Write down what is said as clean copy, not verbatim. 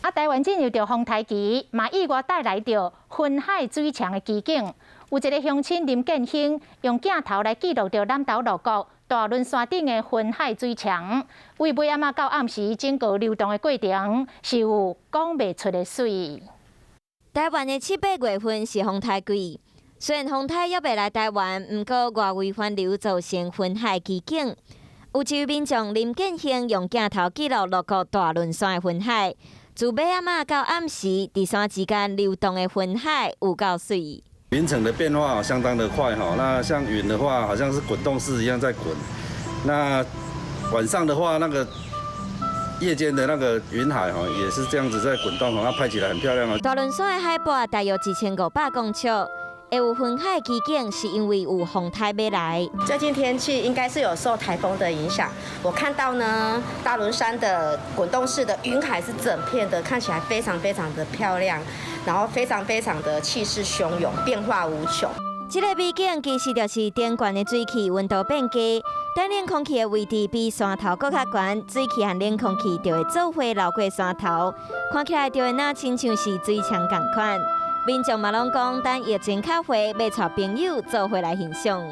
啊，台灣進入著風台期，嘛意外帶來著雲海水牆的奇景。有一个鄉親林建興用鏡頭來記錄著南投鹿谷大崙山頂的雲海水牆，為尾暗仔到暗時整個流動的過程是有講袂出的媠。台灣的七八月份是風台季，雖然風台猶未來台灣，毋過外圍環流造成雲海奇景。有一位民眾林建興用鏡頭記錄鹿谷大崙山的雲海。自尾暗仔到暗時，佇山之間流動的雲海有夠媠。雲層的變化相當的快哈，那像雲的話，好像是滾動式一樣在滾。那晚上的話，那個夜間的那個雲海哈，也是這樣子在滾動，那拍起來很漂亮啊。大崙山的海拔大約1500公尺。會有雲海奇景，是因為有風台欲來。最近天氣應該是有受颱風的影響，我看到呢，大崙山的滾動式的雲海是整片的，看起來非常非常的漂亮，然後非常非常的氣勢洶湧，變化無窮。這个美景其實就是頂懸的水汽溫度變低，等冷空氣的位置比山頭閣較懸，水汽和冷空氣就會做伙流過山頭，看起來就會若親像是水牆仝款。民眾嘛攏講，等疫情較緩，欲帶朋友做伙來欣賞。